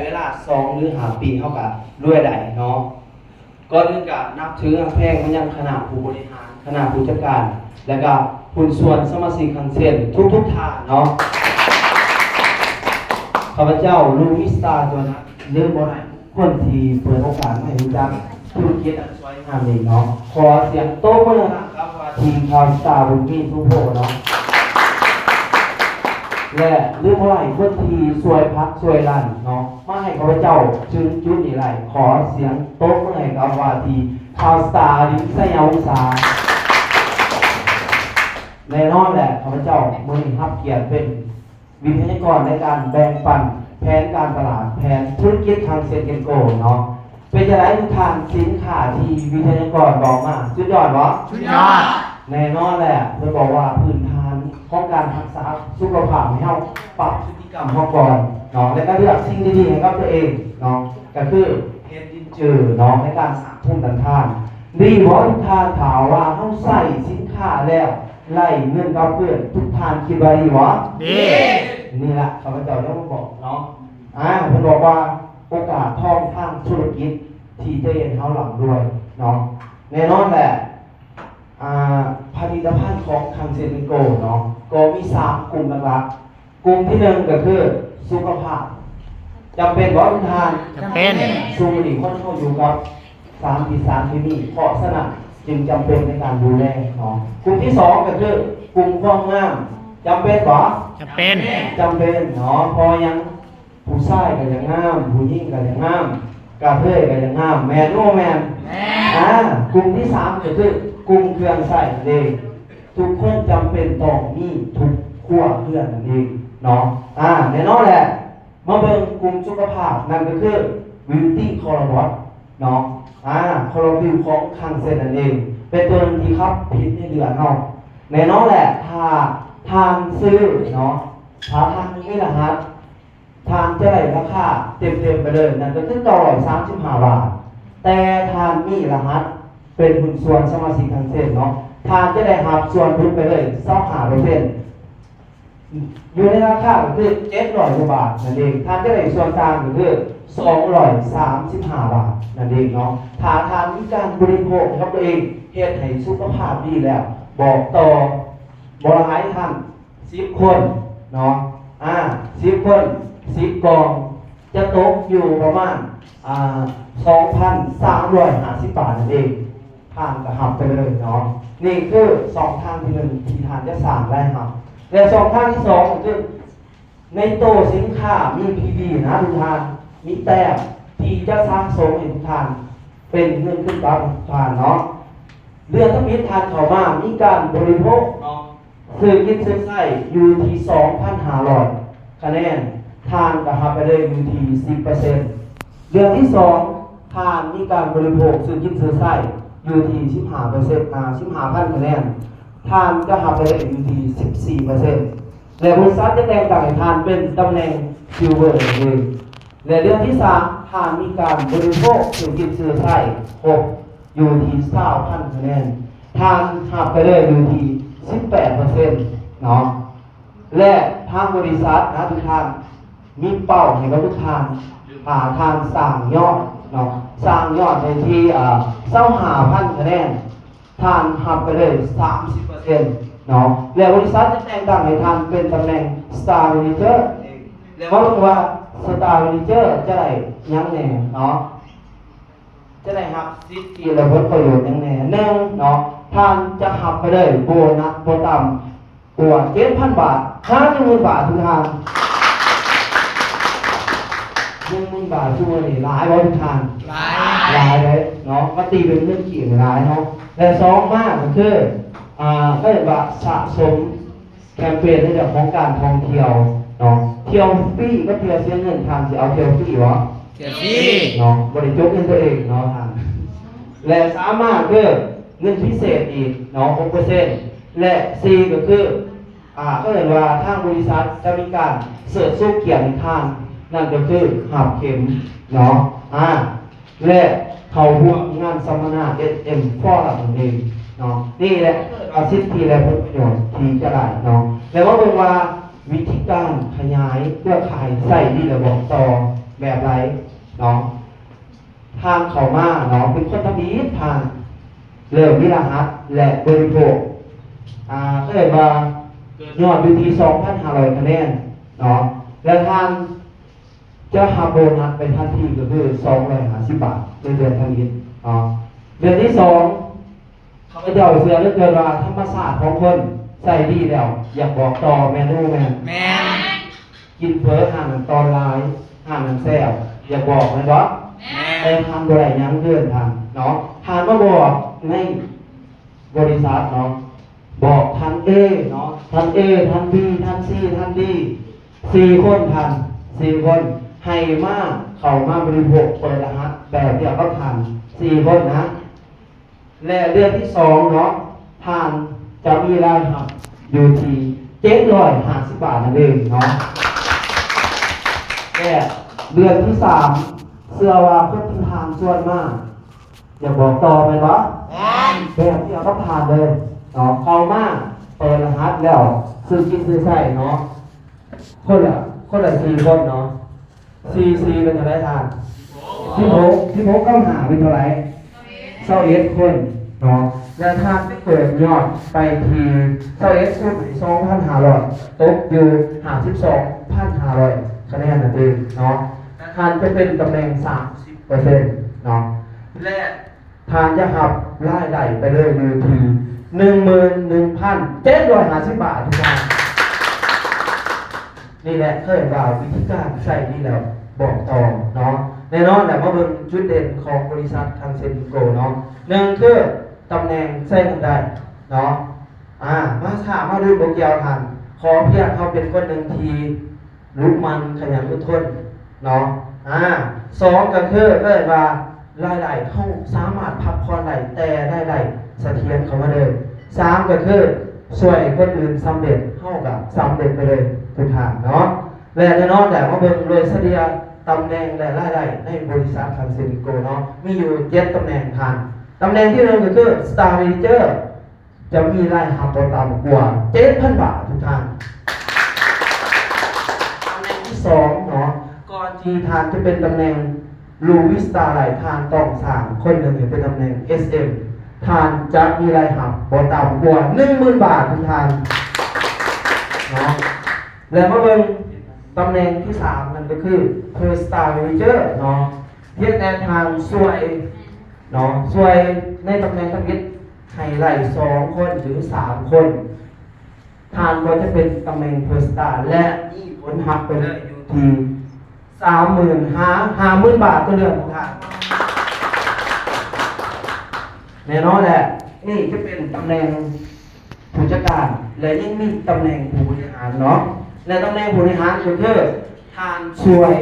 ເວລາສອງ ຫຼື ຫ້າປີ ເຮົາກໍລວຍໄດ້ເນາະ. ກ່ອນອື່ນກໍນັບຖືຮັກແພງມາຍັງຄະນະຜູ້ບໍລິຫານ, ຄະນະຜູ້ຈັດການ ແລະ ກໍຫຸ້ນສ່ວນສະມາຊິກທັງເຊັ່ນທຸກໆທ່ານເນາະ. ຂ້າພະເຈົ້າ ລູກມິສຕາ ໂຈນັດ ຫຼື ບໍ່ໄດ້ ຄົນທີ່ເປີດໂອກາດໃຫ້ຮູ້ຈັກທຸລະກິດອັນສວຍງາມນີ້ເນາະ. ຂໍສຽງຕົບມືໃຫ້ກັບວ່າທີ່ຂ່າວສາບຸນມີສຸໂພເນາະ ແລະ ຫຼືບໍ່ໄດ້ ຄົນທີ່ຊ່ວຍຜັກຊ່ວຍດັນເນາະ ມາໃຫ້ຂ້າພະເຈົ້າເຖິງຈຸດນີ້ໄດ້. ຂໍສຽງຕົບມືໃຫ້ກັບວ່າທີ່ຂ່າວສາດິນໄຊຍະວົງສາ. ແນ່ນອນແຫຼະ ຂ້າພະເຈົ້າມື້ນີ້ຮັບກຽດເປັນ ວິທະຍາກອນໃນການແບ່ງປັນແຜນການຕະຫຼາດ, ແຜນທຸລະກິດທາງເຊັນແອນໂກເນາະ. ເປັນຈັ່ງໃດທຸກທ່ານ, ສິນຄ້າທີ່ວິທະຍາກອນບອກມາ ສຸດຍອດບໍ່? ສຸດຍອດ. ແນ່ນອນແຫຼະ, ເພິ່ນບອກວ່າພື້ນຖານຂອງການຮັກສາສຸຂະພາບໃຫ້ເຮົາປັບພຶດຕິກຳເຮົາກ່ອນເນາະ ແລະ ກໍເລືອກສິ່ງດີໆໃຫ້ກັບຕົວເອງເນາະ, ກໍຄືເຮັດດິນຈື່ເນາະ ໃນການສ້າງພູມຕ້ານທານ. ດີບໍ່ທຸກທ່ານ? ຖ້າວ່າເຮົາໃຊ້ສິນຄ້າແລ້ວ ໄລ່ເງິນກັບຄືນ, ທຸກທ່ານຄິດວ່າດີບໍ່? ດີ. ນີ້ລະ ຂ້າພະເຈົ້າຢາກມາບອກເນາະ. ອາ ເພິ່ນບອກວ່າໂອກາດທອງທາງທຸລະກິດທີ່ຈະເຮັດໃຫ້ເຮົາລ່ຳລວຍເນາະ. ແນ່ນອນແຫຼະ ອາ ຜະລິດຕະພັນຂອງຄັງເຊັນແອນໂກເນາະ ກໍມີສາມກຸ່ມຫຼັກໆ. ກຸ່ມທີໜຶ່ງກໍຄືສຸຂະພາບ. ຈຳເປັນບໍ່ທຸກທ່ານ? ຈຳເປັນ. ຊຸມມື້ນີ້ຄົນເຮົາຢູ່ກັບສານພິດສານເຄມີ, ເພາະສະນັ້ນຈຶ່ງຈຳເປັນໃນການດູແລເນາະ. ກຸ່ມທີສອງກໍຄືກຸ່ມຄວາມງາມ. ຈຳເປັນບໍ່? ຈຳເປັນ. ຈຳເປັນເນາະ. ເພາະຫຍັງ? ຜູ້ຊາຍກໍຢາກງາມ, ຜູ້ຍິງກໍຢາກງາມ, ກະເທີຍກໍຢາກງາມ, ແມ່ນຫຼືບໍ່ແມ່ນ? ແມ່ນ. ອາ ກຸ່ມທີສາມກໍຄືກຸ່ມເຄື່ອງໃຊ້ນັ້ນເອງ. ທຸກຄົນຈຳເປັນຕ້ອງມີທຸກຄົວເຮືອນນັ້ນເອງເນາະ. ອາ ແນ່ນອນແຫຼະ ມາເບິ່ງກຸ່ມສຸຂະພາບ ນັ້ນກໍຄື Beauty Color Wash ເນາະ. ອາ Color Pure ຂອງຄັງເຊັນນັ້ນເອງ ເປັນຕົວໜຶ່ງທີ່ຂັບພິດໃນເລືອດເຮົາ. ແນ່ນອນແຫຼະ ຖ້າທ່ານຊື້ເນາະ, ຖ້າທ່ານມີລະຫັດ ທ່ານຈະໄດ້ລາຄາເຕັມໆໄປເລີຍ ນັ້ນກໍຄືເກົ້າຮ້ອຍສາມສິບຫ້າບາດ. ແຕ່ທ່ານມີລະຫັດເປັນຫຸ້ນສ່ວນສະມາຊິກທັງເຊັ່ນເນາະ, ທ່ານຈະໄດ້ຮັບສ່ວນຫຼຸດໄປເລີຍຊາວຫ້າເປີເຊັນ ຢູ່ໃນລາຄາກໍຄືເຈັດຮ້ອຍກວ່າບາດນັ້ນເອງ. ທ່ານຈະໄດ້ສ່ວນຕ່າງກໍຄືສອງຮ້ອຍສາມສິບຫ້າບາດນັ້ນເອງເນາະ. ຖ້າທ່ານມີການບໍລິໂພກກັບຕົວເອງ ເຮັດໃຫ້ສຸຂະພາບດີແລ້ວ ບອກຕໍ່ ບໍ່ຫຼາຍທ່ານ ສິບຄົນເນາະ, ອາ ສິບຄົນ ສິບກ່ອງ ຈະຕົກຢູ່ປະມານ ອາ ສອງພັນສາມຮ້ອຍຫ້າສິບບາດນັ້ນເອງ. ທ່ານກໍຮັບໄປເລີຍເນາະ. ນີ້ຄືຊ່ອງທາງທີໜຶ່ງທີ່ທ່ານຈະສ້າງລາຍຮັບ ແລະ ຊ່ອງທາງທີສອງກໍຄື ໃນໂຕສິນຄ້າມີພີດີນະທຸກທ່ານ, ມີແຕ້ມທີ່ຈະສະສົມໃຫ້ທຸກທ່ານເປັນເງິນຄືນກັບທຸກທ່ານເນາະ. ເດືອນທຳອິດທ່ານເຂົ້າມາມີການບໍລິໂພກເນາະ, ຊື້ກິນຊື້ໃຊ້ຢູ່ທີ່ສອງພັນຫ້າຮ້ອຍຄະແນນ, ທ່ານກໍຮັບໄປເລີຍຢູ່ທີ່ສິບເປີເຊັນ. ເດືອນທີສອງ ທ່ານມີການບໍລິໂພກຊື້ກິນຊື້ໃຊ້ຢູ່ທີ່ສິບຫ້າເປີເຊັນ, ອາ ສິບຫ້າພັນຄະແນນ, ທ່ານຈະຮັບໄປເລີຍຢູ່ທີ່ສິບສີ່ເປີເຊັນ ແລະ ບໍລິສັດຈະແຕ່ງຕັ້ງໃຫ້ທ່ານເປັນຕຳແໜ່ງ Silver ນັ້ນເອງ. ແລະ ເດືອນທີສາມ ທ່ານມີການບໍລິໂພກ ຊື້ກິນຊື້ໃຊ້ຄົບຢູ່ທີ່ຊາວພັນຄະແນນ, ທ່ານຮັບໄປເລີຍຢູ່ທີ່ສິບແປດເປີເຊັນເນາະ. ແລະ ທາງບໍລິສັດນະທຸກທ່ານ ມີເປົ້າໃຫ້ກັບທຸກທ່ານ, ຖ້າທ່ານສ້າງຍອດເນາະ, ສ້າງຍອດໃຫ້ທີ່ ເອີ ຊາວຫ້າພັນຄະແນນ, ທ່ານຮັບໄປເລີຍສາມສິບເປີເຊັນເນາະ. ແລະ ບໍລິສັດຈະແຕ່ງຕັ້ງໃຫ້ທ່ານເປັນຕຳແໜ່ງ Star Manager ເອງ. ແລະ ເວົ້າເຖິງວ່າ Star Manager ຈະໄດ້ຫຍັງແດ່ເນາະ, ຈະໄດ້ຮັບສິດທິ ແລະ ຜົນປະໂຫຍດຫຍັງແດ່? ໜຶ່ງເນາະ, ທ່ານຈະຮັບໄປເລີຍໂບນັດບໍ່ຕ່ຳກວ່າເຈັດພັນບາດ ຫາ ໜຶ່ງໝື່ນບາດ ທຸກທ່ານ. ໜຶ່ງໝື່ນບາດ ຊຸມື້ນີ້ຫຼາຍບໍ່ທຸກທ່ານ? ຫຼາຍ ຫຼາຍເດ້ເນາະ, ມາຕີເປັນເງິນກີບຫຼາຍເນາະ. ແລະ ສອງມາກໍຄື ອ່າ ເອີ້ນວ່າສະສົມ ແຄມເປນໃນເລື່ອງຂອງການທ່ອງທ່ຽວເນາະ, ທ່ຽວຟຣີກັບທ່ຽວເສຍເງິນ, ທ່ານຊິເອົາທ່ຽວຟຣີບໍ່? ທ່ຽວຟຣີເນາະ, ບໍ່ໄດ້ຈົກເງິນຕົວເອງເນາະທ່ານ. ແລະ ສາມມາຄືເງິນພິເສດອີກເນາະ ຫົກເປີເຊັນ ແລະ ສີ່ກໍຄື ອ່າ ເຂົາເອີ້ນວ່າທາງບໍລິສັດຈະມີການເຊີດຊູກຽດໃຫ້ທ່ານ, ນັ້ນກໍຄືຫາບເຂັມເນາະ ອ່າ ແລະ ເຂົ້າຮ່ວມງານສຳມະນາ ເອັສເອັມ Forum ນັ້ນເອງເນາະ. ນີ້ແຫຼະ ເອີ້ນວ່າສິດທິ ແລະ ຜົນປະໂຫຍດທີ່ຈະໄດ້ເນາະ. ແລ້ວມາເບິ່ງວ່າວິທີການຂະຫຍາຍເຄືອຂ່າຍໃຊ້ດີແລ້ວບອກຕໍ່ ແບບໃດເນາະ? ທ່ານເຂົ້າມາເນາະ ເປັນຄົນທຳອິດ ທ່ານເລີ່ມມີລະຫັດ ແລະ ບໍລິໂພກ ອ່າ ເອີ້ນວ່າຍອດຢູ່ທີ່ສອງພັນຫ້າຮ້ອຍຄະແນນເນາະ ແລະ ທ່ານຈະຮັບໂບນັດໄປທັນທີ ກໍຄືສອງຮ້ອຍຫ້າສິບບາດໃນເດືອນທຳອິດເນາະ. ເດືອນທີສອງ ຂ້າພະເຈົ້າເຊື່ອເຫຼືອເກີນວ່າທຳມະຊາດຂອງຄົນໃຊ້ດີແລ້ວ ຢາກບອກຕໍ່ແມ່ນູແມ່ນ ແມ່ນ ກິນເຝີຮ້ານນັ້ນຕອນຫຼາຍ ຮ້ານນັ້ນແຊບ ຢາກບອກແມ່ນບໍ່? ແມ່ນ ແຕ່ທ່ານບໍ່ໄດ້ຫຍັງຄືນທ່ານເນາະ ທ່ານມາບອກໃນບໍລິສັດເນາະ ບອກທ່ານ A ເນາະ ທ່ານ A ທ່ານ B ທ່ານ C ທ່ານ D ສີ່ຄົນທ່ານ ສີ່ຄົນ ໃຫ້ມາ ເຂົ້າມາບໍລິໂພກເປີດລະຫັດແບບດຽວກັບທ່ານສີ່ຄົນນະ. ແລະ ເດືອນທີສອງເນາະ ທ່ານຈະມີລາຍຮັບຢູ່ທີ່ເຈັດຮ້ອຍຫ້າສິບບາດນັ້ນເອງເນາະ ແລະ ເດືອນທີສາມ ເຊື່ອວ່າຄົນທີ່ທ່ານຊວນມາ ຢາກບອກຕໍ່ແມ່ນບໍ່? ແມ່ນ ແບບດຽວກັບທ່ານເລີຍເນາະ ເຂົ້າມາເປີດລະຫັດແລ້ວ ຊື້ກິນຊື້ໃຊ້ເນາະ ຄົນລະ ຄົນລະສີ່ຄົນເນາະ ສີ່ສີ່ເປັນເທົ່າໃດທ່ານ? ສິບຫົກ ສິບຫົກກັບຫ້າເປັນເທົ່າໃດ? ຊາວເອັດຄົນເນາະ ແລະ ທ່ານໄດ້ເປີດຍອດໄປທີ່ຊາວເອັດຄູນສອງພັນຫ້າຮ້ອຍ ຕົກຢູ່ຫ້າສິບສອງພັນຫ້າຮ້ອຍຄະແນນນັ້ນເອງເນາະ ແລະ ທ່ານຈະເປັນຕຳແໜ່ງສາມສິບເປີເຊັນເນາະ ແລະ ທ່ານຈະຮັບລາຍໄດ້ໄປເລີຍຢູ່ທີ່ໜຶ່ງໝື່ນໜຶ່ງພັນເຈັດຮ້ອຍຫ້າສິບບາດ ທຸກທ່ານ. ນີ້ແຫຼະເອີ້ນວ່າວິທີການໃຊ້ນີ້ແລ້ວບອກຕໍ່ເນາະ. ແນ່ນອນແຫຼະ ມາເບິ່ງຈຸດເດັ່ນຂອງບໍລິສັດຄັງເຊັນໂກເນາະ. ໜຶ່ງຄືຕຳແໜ່ງໃຊ້ເງິນໄດ້ເນາະ. ອາ ມາຖ້າມາດູບໍ່ກ່ຽວທ່ານ ຂໍພຽງເຮົາເປັນຄົນໜຶ່ງທີ່ ລຸໝັ່ນຂະຫຍັນອົດທົນເນາະ. ອາ ສອງກໍຄືເອີ້ນວ່າລາຍໄດ້ເຮົາສາມາດພັກຜ່ອນໄດ້ ແຕ່ລາຍໄດ້ສະຖຽນເຂົ້າມາເດີ. ສາມກໍຄືຊ່ວຍຄົນອື່ນສຳເລັດ ເຮົາກໍສຳເລັດໄປເລີຍທຸກທ່ານເນາະ. ແລະ ແນ່ນອນແຫຼະ ມາເບິ່ງໂດຍສະເລ່ຍຕຳແໜ່ງ ແລະ ລາຍໄດ້ໃນບໍລິສັດຄັງເຊັນໂກເນາະ ມີຢູ່ເຈັດຕຳແໜ່ງທ່ານ. ຕຳແໜ່ງທີໜຶ່ງກໍຄື Star Manager ຈະມີລາຍຮັບບໍ່ຕ່ຳກວ່າເຈັດພັນບາດທຸກທ່ານ. ຕຳແໜ່ງທີສອງເນາະ ກ່ອນທີ່ທ່ານຈະເປັນຕຳແໜ່ງລູວິສຕາໄດ້ ທ່ານຕ້ອງສ້າງຄົນໜຶ່ງໃຫ້ເປັນຕຳແໜ່ງເອສເອັມ ທ່ານຈະມີລາຍຮັບບໍ່ຕ່ຳກວ່າໜຶ່ງໝື່ນບາດທຸກທ່ານເນາະ. ແລະ ມາເບິ່ງຕຳແໜ່ງທີສາມ ນັ້ນກໍຄື Four Star Manager ເນາະ. ພຽງແຕ່ທ່ານຊ່ວຍເນາະ ຊ່ວຍໃນຕຳແໜ່ງທຳອິດ ໃຫ້ໄດ້ສອງຄົນ ຫຼື ສາມຄົນ ທ່ານກໍຈະເປັນຕຳແໜ່ງ Four Star ແລະ ມີຜົນຮັບໄປເລີຍຢູ່ທີ່ສາມໝື່ນຫາຫ້າໝື່ນບາດຕໍ່ເດືອນຂອງທ່ານ. ແນ່ນອນແຫຼະ ນີ້ຈະເປັນຕຳແໜ່ງຜູ້ຈັດການ ແລະ ຍັງມີຕຳແໜ່ງຜູ້ບໍລິຫານເນາະ. ແລະ ຕຳແໜ່ງຜູ້ບໍລິຫານກໍຄື ທ່ານຊ່ວຍ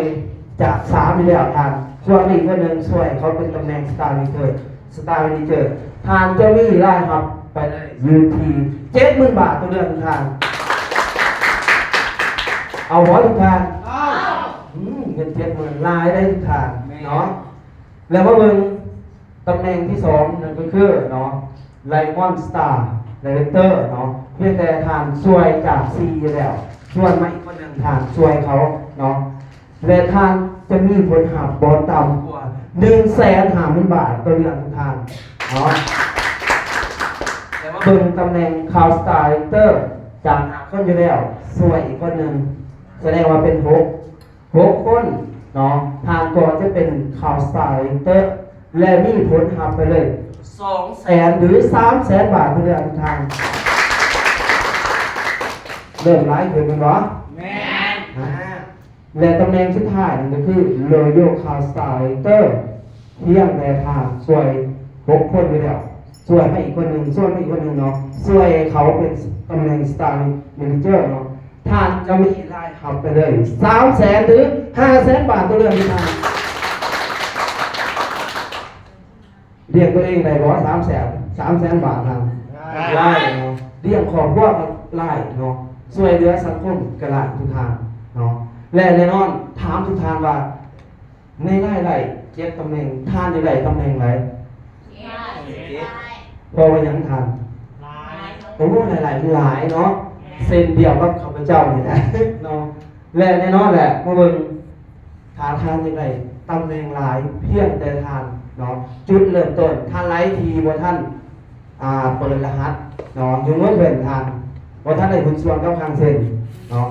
ຈາກສາມນີ້ແລ້ວ ທ່ານຊ່ວຍມາອີກຄົນໜຶ່ງ ຊ່ວຍເຂົາເປັນຕຳແໜ່ງ Star Manager Star Manager ທ່ານຈະມີລາຍຮັບໄປເລີຍຢູ່ທີ່ເຈັດໝື່ນບາດຕໍ່ເດືອນຂອງທ່ານ. ເອົາບໍ່ທຸກທ່ານ? ເອົາ. ອືມ ເງິນເຈັດໝື່ນຫຼາຍເດ້ທຸກທ່ານເນາະ. ແລ້ວມາເບິ່ງ ຕຳແໜ່ງທີສອງນັ້ນກໍຄືເນາະ Diamond Star Director ເນາະ. ພຽງແຕ່ທ່ານຊ່ວຍຈາກສີ່ຢູ່ແລ້ວ ສ່ວນມາອີກຄົນໜຶ່ງ ທ່ານຊ່ວຍເຂົາເນາະ ແລະ ທ່ານຈະມີຜົນຮັບບໍ່ຕ່ຳກວ່າໜຶ່ງແສນຫ້າໝື່ນບາດຕໍ່ເດືອນຂອງທ່ານເນາະ. ແລ້ວມາເບິ່ງຕຳແໜ່ງ Cloud Star Director ຈາກຫ້າຄົນຢູ່ແລ້ວ ຊ່ວຍອີກຄົນໜຶ່ງ ສະແດງວ່າເປັນຫົກ ຫົກຄົນເນາະ ທ່ານກໍຈະເປັນ Cloud Star Director ແລະ ມີຜົນຮັບໄປເລີຍສອງແສນ ຫຼື ສາມແສນບາດເທື່ອທ່ານ. ເລີ່ມຫຼາຍຂຶ້ນແມ່ນບໍ່? ແມ່ນ. ອາ ແລະ ຕຳແໜ່ງສຸດທ້າຍນັ້ນກໍຄື Royal Cloud Star Director ພຽງແຕ່ທ່ານຊ່ວຍຫົກຄົນຢູ່ແລ້ວ ຊ່ວຍມາອີກຄົນໜຶ່ງ ຊ່ວຍມາອີກຄົນໜຶ່ງເນາະ ຊ່ວຍເຂົາເປັນຕຳແໜ່ງ Star Manager ເນາະ ທ່ານຈະມີລາຍຮັບໄປເລີຍສາມແສນ ຫຼື ຫ້າແສນບາດຕໍ່ເດືອນທ່ານ. ລ້ຽງຕົວເອງໄດ້ບໍ່ ສາມແສນ ສາມແສນບາດທ່ານ? ໄດ້. ໄດ້ເນາະ ລ້ຽງຄອບຄົວກໍໄດ້ເນາະ ຊ່ວຍເຫຼືອສັງຄົມກໍໄດ້ທຸກທ່ານເນາະ. ແລະ ແນ່ນອນ ຖາມທຸກທ່ານວ່າ ໃນລາຍໄດ້ເຈັດຕຳແໜ່ງ ທ່ານຢາກໄດ້ຕຳແໜ່ງໃດ? ເພາະວ່າຫຍັງທ່ານ? ໂອ້ ລາຍໄດ້ມັນຫຼາຍເນາະ ເຊັ່ນດຽວກັບຂ້າພະເຈົ້ານີ້ແຫຼະເນາະ. ແລະ ແນ່ນອນແຫຼະ ມາເບິ່ງ ຖ້າທ່ານຢາກໄດ້ຕຳແໜ່ງຫຼາຍ ພຽງແຕ່ທ່ານເນາະ ຈຸດເລີ່ມຕົ້ນ ທ່ານໄລທີ່ບໍ່ທັນ ອ່າ ເປີດລະຫັດເນາະ ຍົກມືຂຶ້ນທ່ານ ບໍ່ທັນໄດ້ຫຸ້ນສ່ວນກັບຄັງເຊັນເນາະ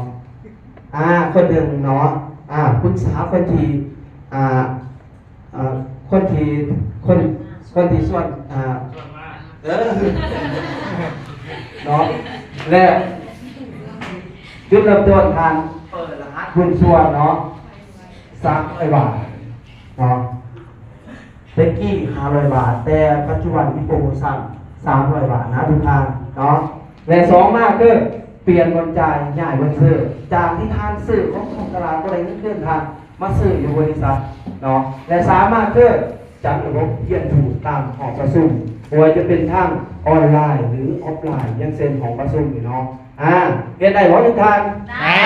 ອ່າ ຄົນໜຶ່ງເນາະ ອ່າ ປຶກສາຄົນທີ່ ອ່າ ອ່າ ຄົນທີ່ ຄົນ ຄົນທີ່ຊວນ ອ່າ ເອີ ເນາະ ແລະ ຈຸດເລີ່ມຕົ້ນທ່ານເປີດລະຫັດຫຸ້ນສ່ວນເນາະ ສາມຮ້ອຍບາດເນາະ ແຕ່ກີ້ຫ້າຮ້ອຍບາດ ແຕ່ປັດຈຸບັນມີໂປຣໂມຊັນສາມຮ້ອຍບາດນະທຸກທ່ານເນາະ ແລະ ສອງມາຄືປ່ຽນບ່ອນຈ່າຍ ຍ້າຍບ່ອນຊື້ ຈາກທີ່ທ່ານຊື້ຂອງທ້ອງຕະຫຼາດບໍ່ໄດ້ເງິນຄືນ ທ່ານມາຊື້ຢູ່ບໍລິສັດເນາະ ແລະ ສາມມາຄືຈັດລະບົບຮຽນຮູ້ຕາມຫ້ອງປະຊຸມ ບໍ່ວ່າຈະເປັນທາງອອນລາຍ ຫຼື ອອຟລາຍ ຢ່າງເຊັ່ນຫ້ອງປະຊຸມນີ້ເນາະ ອ່າ ເຮັດໄດ້ບໍ່ທຸກທ່ານ? ໄດ້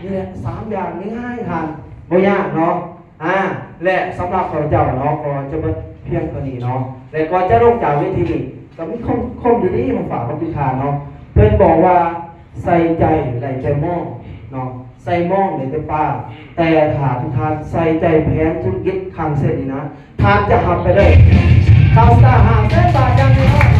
ນີ້ແຫຼະ ສາມຢ່າງງ່າຍໆ ທ່ານ ບໍ່ຍາກເນາະ ອ່າ ແລະ ສຳລັບຂ້າພະເຈົ້າເນາະ ກໍຈະເບິດພຽງເທົ່ານີ້ເນາະ ແລະ ກ່ອນຈະລົງຈາກເວທີນີ້ ກໍມີຄຳ ຄຳດີໆ ມາຝາກກັບທຸກທ່ານເນາະ ເພິ່ນບອກວ່າ ໃສ່ໃຈໄດ້ແຕ່ມອງເນາະ ໃສ່ມອງໄດ້ແຕ່ປາ ແຕ່ຖ້າທຸກທ່ານໃສ່ໃຈແຜນທຸລະກິດຄັງເຊັນນີ້ນະ ທ່ານຈະຮັບໄປເລີຍ ຄາວສະຕາ ຫ້າແສນບາດຢ່າງແນ່ນອນ.